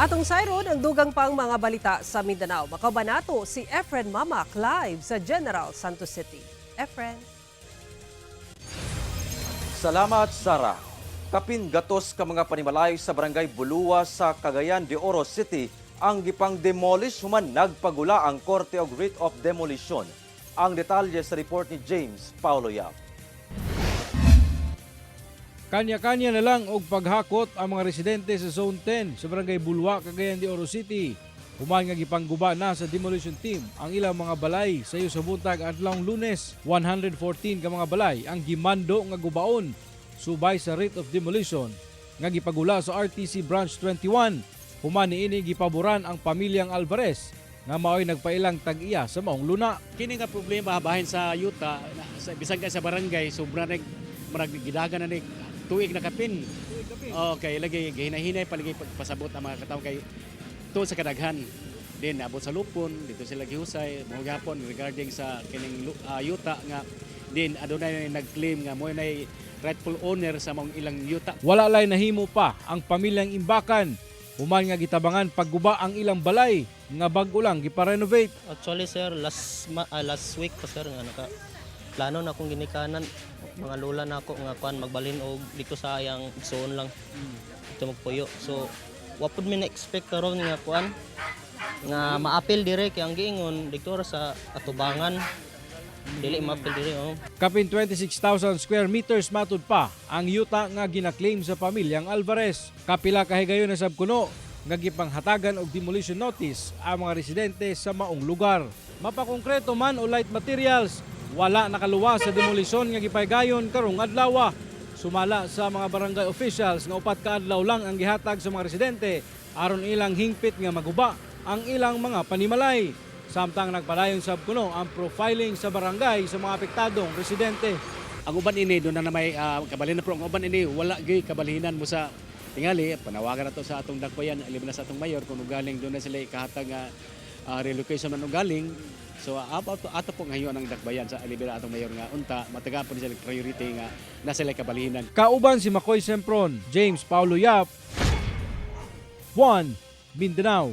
Atong sayron ang dugang pang mga balita sa Mindanao. Makauban nato si Efren Mamac live sa General Santos City. Efren. Salamat, Sara. Kapin gatos ka mga panimalay sa Barangay Bulua sa Cagayan de Oro City ang gipang demolish human nagpagula ang Korte og Writ of Demolition. Ang detalye sa report ni James Paulo Yap. Kanya-kanya na lang og paghakot ang mga residente sa Zone 10 sa Barangay Bulua, Cagayan de Oro City. Human nga gipangguba na sa demolition team ang ilang mga balay sayo sa buntag adlawng Lunes. 114 ka mga balay ang gimando nga gubaon subay sa writ of demolition nga gipagula sa RTC Branch 21. Human niini, gipaboran ang pamilyang Alvarez nga maoy nagpailang tag-iya sa maong luna. Kini nga problema bahin sa yuta sa bisan ka sa barangay, sobra nag marag gidagan na ni tuig na kapin. Okay, lagi gihinahinay palagi pagpasabot ang mga katao kay tuod sa kadaghan. Din abot sa lupon dito sila gihusay mo gihapon regarding sa kining yuta nga din adunay nag-claim nga mo nay rightful owner sa maong ilang yuta. Wala lay nahimo pa ang pamilyang Imbakan. Human nga gitabangan pagguba ang ilang balay nga bag-o lang gipa-renovate. Actually, sir, last week pa, sir, nga naka plano na akong ginikanan mga lola na ako nga kuan magbalhin og dito sa ayang igsoon lang dito magpuyo. So wa pud mi na-expect karon nga kuan nga maapil dire kay ang giingon dito ra sa atubangan, dili maapil dire, oh. Kapin 26,000 square meters matud pa ang yuta nga gina-claim sa pamilyang Alvarez. Kapila kahigayon na sab kuno nga gipanghatagan og demolition notice ang mga residente sa maong lugar. Mapakongkreto man o light materials, wala nakaluwas sa demolisyon nga gipaygayon karong adlaw. Sumala sa mga barangay officials nga 4 ka adlaw lang ang gihatag sa mga residente aron ilang hingpit nga maguba ang ilang mga panimalay. Samtang nagpadayon sab kuno ang profiling sa barangay sa mga apektadong residente. Ang uban ini doon na may kabalhin na, pero ang uban ini wala gyud kabalhinan mo sa tingali. Panawagan na to sa atong dakbayan, alib na sa atong mayor, kung ugaling doon na sila ikahatag nga relocation man ugaling. So ato ato po ngayon ang dakbayan sa alib na atong mayor nga unta matagaan po ni sila priority nga na sila kabalhinan. Kauban si Makoy Sempron, James Paulo Yap, 1 Mindanao.